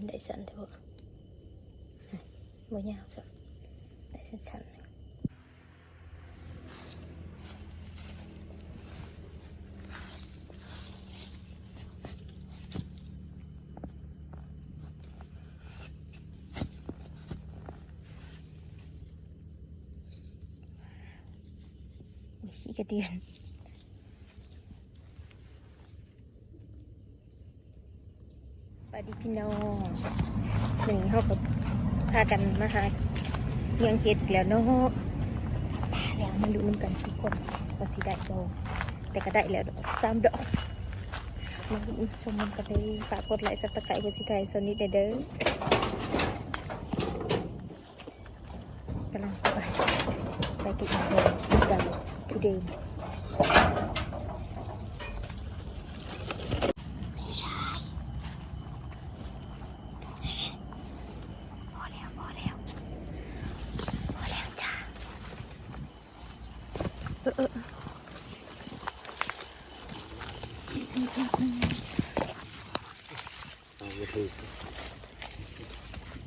ໄດ້ສັ້ນແທ້ບໍ່? ບໍ່ຍາວຊ້ຳ ໄດ້ສັ້ນໆ. ຂີ້ກະເດືອນ. ສະບາຍດີພີ່ນ້ອງ ມື້ນີ້ເຮົາກໍພາກັນມາຫາເກັບເຫັດແລ້ວເນາະ. ມາລຸ້ນນຳກັນທຸກຄົນວ່າຊິໄດ້ບໍ່ ແຕ່ກໍໄດ້ແລ້ວດອກ ສາມດອກ. ມາເບິ່ງຊົມນຳກັນເດີ. ຝາກກົດໄລ Subscribe ເພື່ອຊິໄດ້ຊ່ອງນີ້ແດ່ເດີ. ກຳລັງໄປ ໄປເກັບເຫັດຄືເກົ່າຄືເດີມ. ພໍແລ້ວ ພໍແລ້ວ ພໍແລ້ວຈ້າ. ເອີ ເອີ ເຂົ້າບໍ່ຖືກ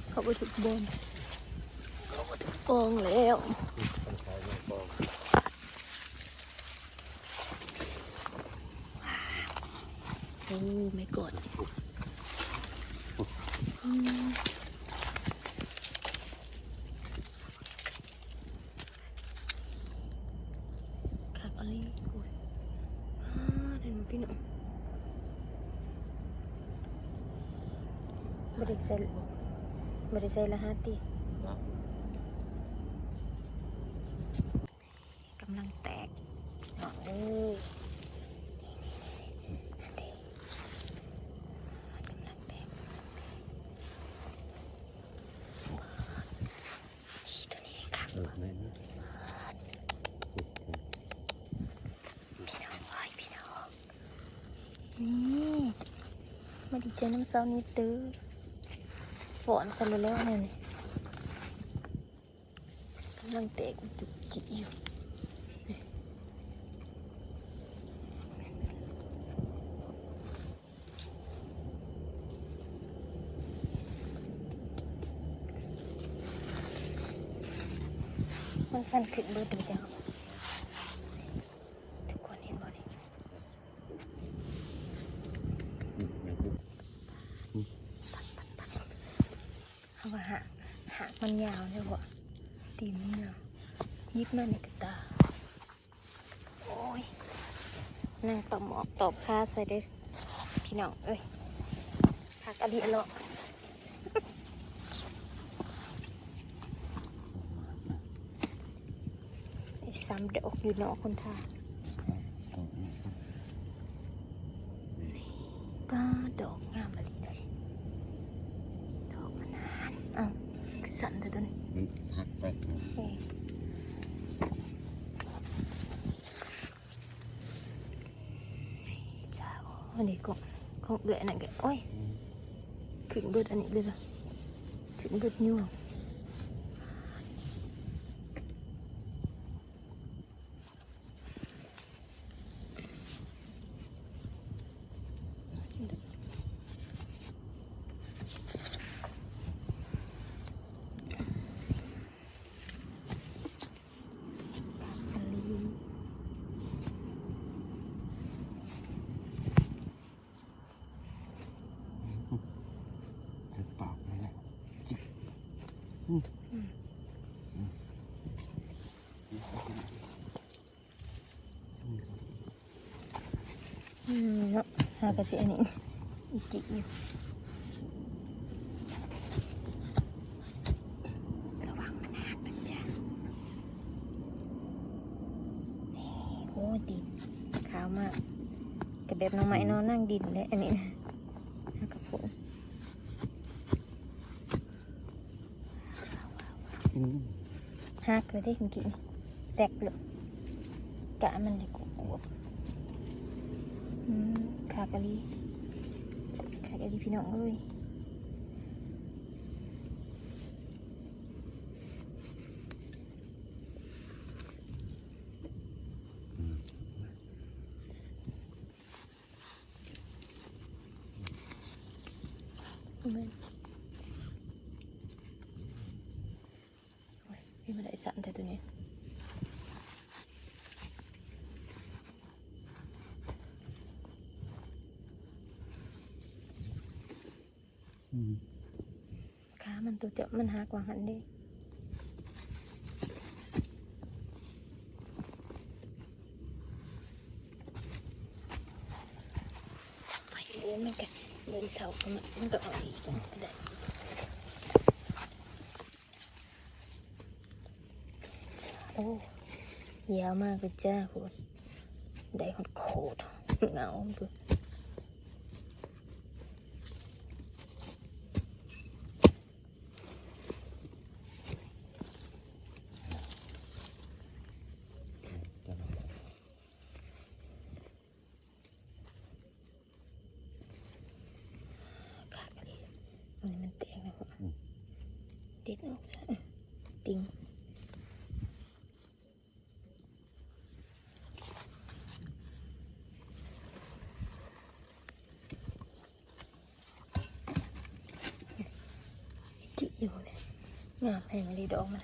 ເຂົ້າບໍ່ຖືກບ່ອນ ເຂົ້າບໍ່ຖືກປ່ອງແລ້ວ. ໂອ້ my god. ຄັກອີ່ຫຼີ. ໂອ້ຍ ອ້າ ນັ້ນພີ່ນ້ອງ ບໍ່ໄດ້ໃສ່ ບໍ່ໄດ້ໃສ່ລະຫັດຕິ. ກຳລັງແຕກພີ່ນ້ອງເອີຍ ກຳລັງແຕກ. ນີ້ຕົວນີ້ຄັກ ເອີ ແມ່ນ ພີ່ນ້ອງເອີຍ ພີ່ນ້ອງ ນີ້ ມາດີໃຈນຳຊາວນິດເດີ ຟ້ອນໃສ່ແລ້ວແນວນີ້. ກຳລັງແຕກຈຸກຈິກຢູ່ ມັນສັ່ນຂຶ້ນເບິດເລີຍເຈົ້າ ທຸກຄົນເຫັນບໍ່ນີ້? ເຮົາວ່າຫາກ ຫາກມັນຍາວແທ້ບໍ່ ຕີນມັນຍາວ ຍິບມານີ້ກະຕາ. ໂອ້ຍ ນັ່ງຕອບໝອກຕອບຄາໃສ່ເດີພີ່ນ້ອງເອີຍ ຄັກອີ່ຫຼີເນາະ. ໄດ້ສາມດອກຢູ່ເນາະຄົນທ່າ. ປ້າ ດອກງາມອີ່ຫຼີເດ ດອກມັນຫັ້ນ. ເອົ້າ ຄືສັ່ນແທ້ຕົວນີ້ ມັນຫັກໄປ. ເອີ ຈ້າ ໂອ້ ອັນນີ້ກໍຂອງເອື້ອຍ ອັນນັ້ນກໍ ໂອ້ຍ ອືມ ຂຶ້ນເບິດອັນນີ້ເລີຍລະ ຂຶ້ນເບິດຢູ່. ອືມ ເນາະ ຫາກະຊິອັນນີ້ອີກຈິກຢູ່ ລະວັງມັນຫັກນະຈ້າ. ໂອ້ຍ ດິນຂາວມາກ ກະແບບໜໍ່ໄມ້ເນາະ ອືມ ນັ່ງດິນແຫຼະ ອັນນີ້ນະ ຫາກະໂພນ. ອືມ ຫັກເລີຍເດ້ ເມື່ອກີ້ນີ້ແຕກເລີຍ ກະມັນໄດ້ກວບໆ. ອືມ ຄັກອີ່ຫຼີ ຄັກອີ່ຫຼີພີ່ນ້ອງເອີຍ. ອືມ ແມ່ນ ໄດ້ສາມແທ້ໂຕນີ້. ອືມ ຂາມັນໂຕເຈາະມັນຫັກວ່າຫັ້ນເດ້. ໄປເລີຍ ມັນກະເດີນເສົາ ມັນກະອອກອີກ ມັນກະໄດ້. ໂອ້ ຍາວມາກເລີຍຈ້າ ໂຄດ ໄດ້ຮອດໂຄດເຫງົາພຸ້ນ. ຄັກອີ່ຫຼີ ອັນນີ້ມັນແຕກແລ້ວ ອືມ ເດັດອອກຊະ ຕິ່ງ. ຈິຢູ່ເລີຍ ງາມແຮງອີ່ຫຼີດອກມັນ.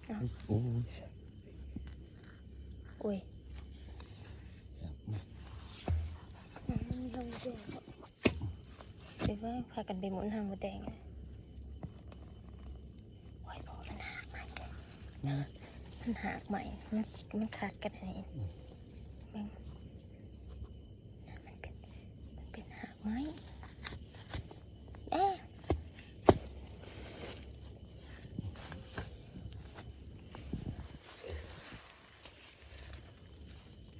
ເອົາ ໂອ້ຍ ໂອ້ຍ ອືມ ເອົາແລ້ວ ໄປເບິ່ງ ພາກັນໄປໝູນຫາມົດແດງ. ໂອ້ຍ ໂອ້ ມັນຫາກໃໝ່ເດ້ ອືມ ມັນຫາກໃໝ່ ມັນ ມັນຂັດກັນອັນນີ້ ອືມ ເບິ່ງ ມັນເປັນ ມັນເປັນຫາກໄມ້ ເອະ.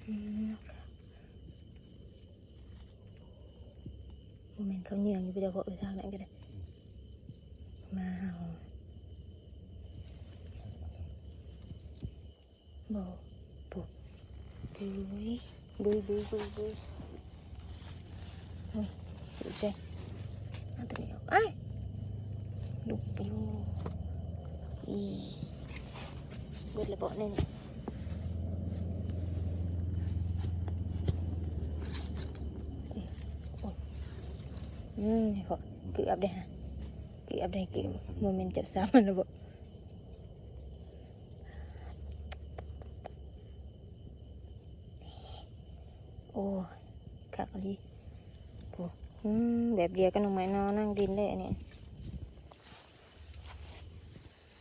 ອືມ ບໍ່ແມ່ນເຂົາເຍືອງຢູ່ໄປເດີ ເພາະໄປທາງນັ້ນກໍໄດ້ ມາເຮົາ ບໍ່ ປຸບ ດຸຍ ດຸຍ ດຸຍ ດຸຍ ດຸຍ. ໂອ້ຍ ເອົາຕົວນີ້ອອກ ອ້າຍ ລຸກຢູ່ ອີ ເບິດລະເບາະແນວນີ້ ໂອ້ຍ ອືມ ເກືອບເດ້ ເກືອບເດ້ ເກືອບ ບໍ່ແມ່ນຈັບສາມມັນລະເບາະ. ໂອ້ ຄັກອີ່ຫຼີ ໂອ້ ອືມ ແບບດຽວກັບໜໍ່ໄມ້ເນາະ ນັ່ງດິນເລີຍອັນນີ້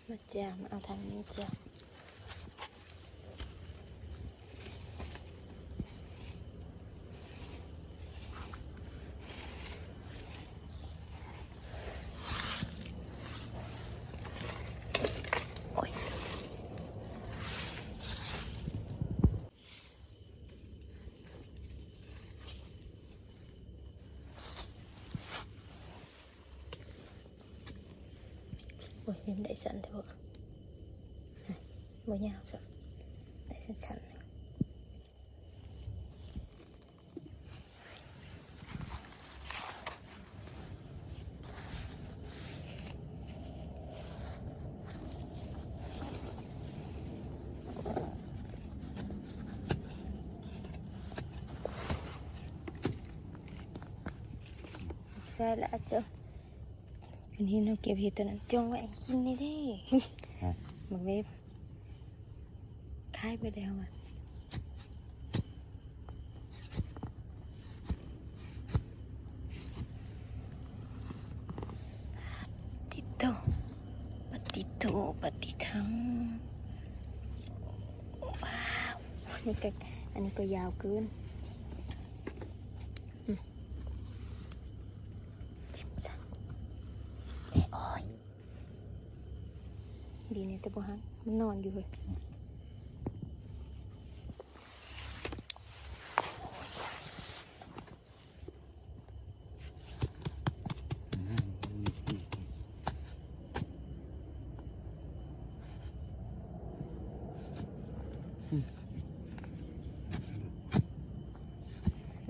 ມາຈ້າ ມາເອົາທາງນີ້ຈ້າ. ໂອ້ຍ ໂອ້ຍ ຍັງໄດ້ສັ້ນແທ້ບໍ່ ບໍ່ຍາວຊ້ຳ ໄດ້ສັ້ນໆ. ໃສ່ລະເຈົ້າ ອັນນີ້ເຮົາເກັບເຫັດຕົວນັ້ນ ຈົ່ງໄວ້ໃຫ້ກິນແດ່ເດ້ ຮະ ບັກເວບ ຂາຍໄປແລ້ວວ່າ ຕິດໂຕ ປະຕິດໂຕ ປະຕິທັງ ວ້າວ ອັນນີ້ກໍ ອັນນີ້ກໍຍາວເກີນ ອືມ ຈິ້ມຊະ ໂອ້ຍ. ດີນີ້ແຕ່ບໍ່ຫັກ ມັນນອນຢູ່ເວີຍ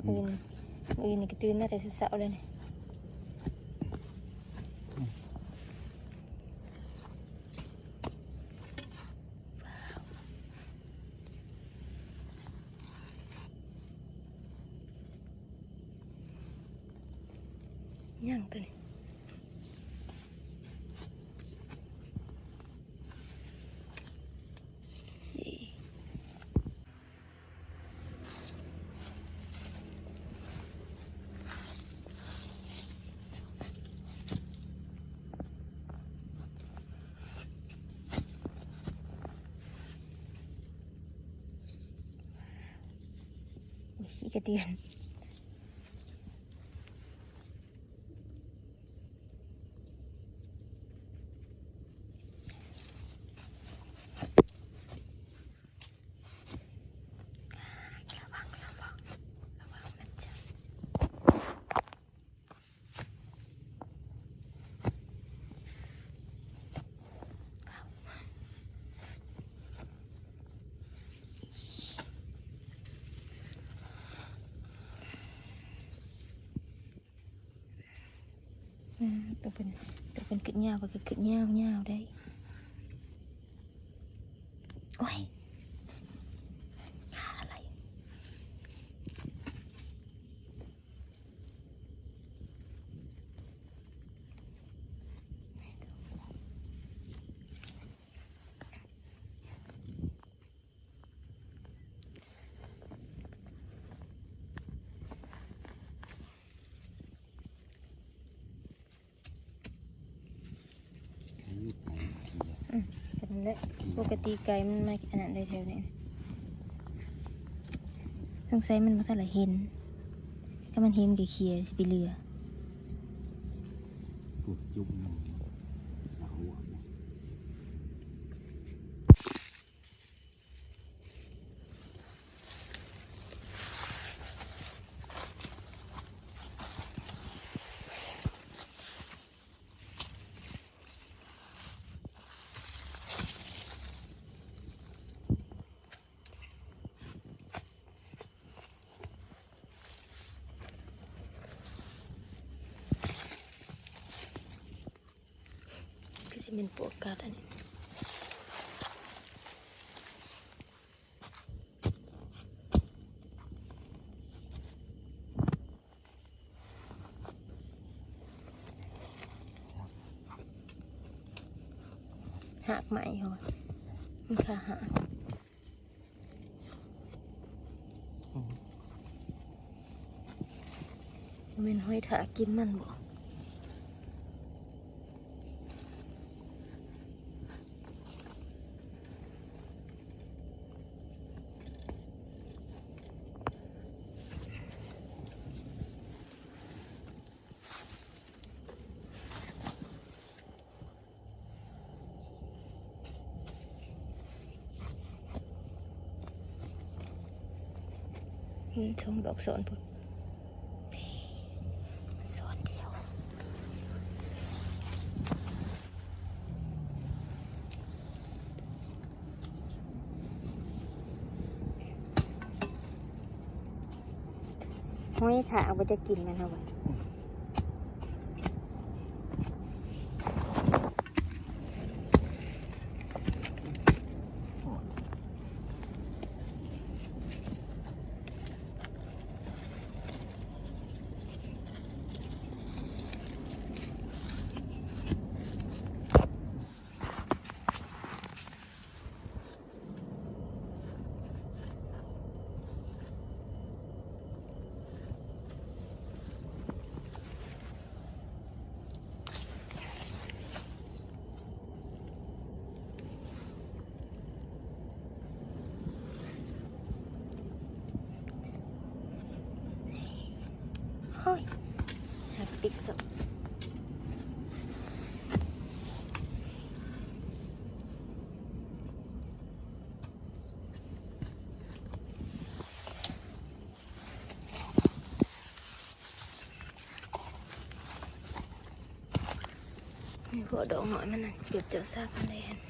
ອື່ນ ມື້ອື່ນນີ້ກໍຕື່ນມາແຕ່ເຊົ້າໆເລີຍນີ້. ວ້າວ ຫຍັງຕົວນີ້? ຂີ້ກະເດືອນ. ອືມ ໂຕເພິ່ນ ໂຕເພິ່ນຂຶ້ນຍາວ ເພິ່ນກໍຂຶ້ນຍາວໆ ໄດ໋. ໂອ້ຍ ຂາອະໄລ. ອືມ ເປັນແຫຼະ ປົກກະຕິໄກ່ມັນມາອັນນັ້ນໄດ້ແຖວນີ້ ສົງໄສມັນບໍ່ທັນລະເຫັນ ຖ້າມັນເຫັນກໍເຂຍຊິໄປເຫຼືອ. ຄືຊິແມ່ນປວກກັດອັນນີ້. ຮາກໄມ້ເຮົາ ມັນຄາຮາກ. ອືມ ບໍ່ແມ່ນຫອຍທາກກິນມັນບໍ? ອືມ ສອງດອກຊ້ອນພຸ້ນ ຊ້ອນດຽວ. ຫອຍທາກບໍ່ຈັກກິນມັນເຮົາວ່າ. ໂອ້ຍ ຫັກຕິກຊະ. ນີ້ ຫົວດອກນ້ອຍມັນນັ້ນ ເກັບເຈົ້າສາກມັນໄດ້ຫັ້ນ. ເ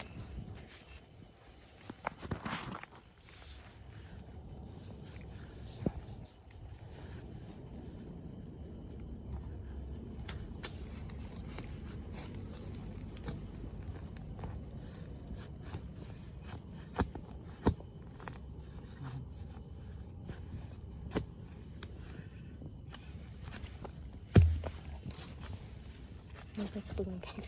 ມັນໄປປຶງກັນ.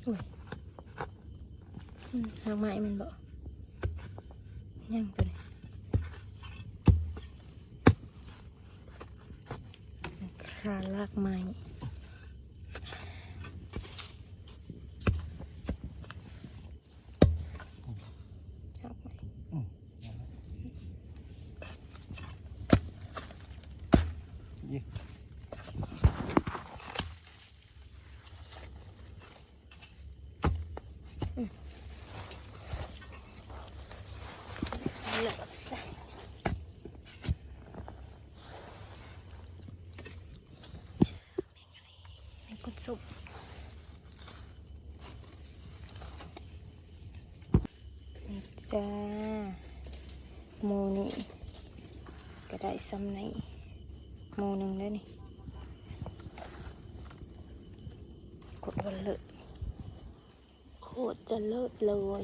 ໂອ້ຍ ອືມ ຮາກໄມ້ມັນບໍ? ຍັງຕົວນີ້ ຄາລາກໄມ້ ຮາກໄມ້ ອືມ ນີ້ ແລ້ວກໍໃສ່ ແມງກົດສົມ ນີ້ຈ້າ ໝູ່ນີ້ກໍໄດ້ຊ່ຳນີ້ ໝູ່ໜຶ່ງເດ້ນີ້ ໂຄດວ່າເລີດ ໂຄດຈະເລີດເລີຍ.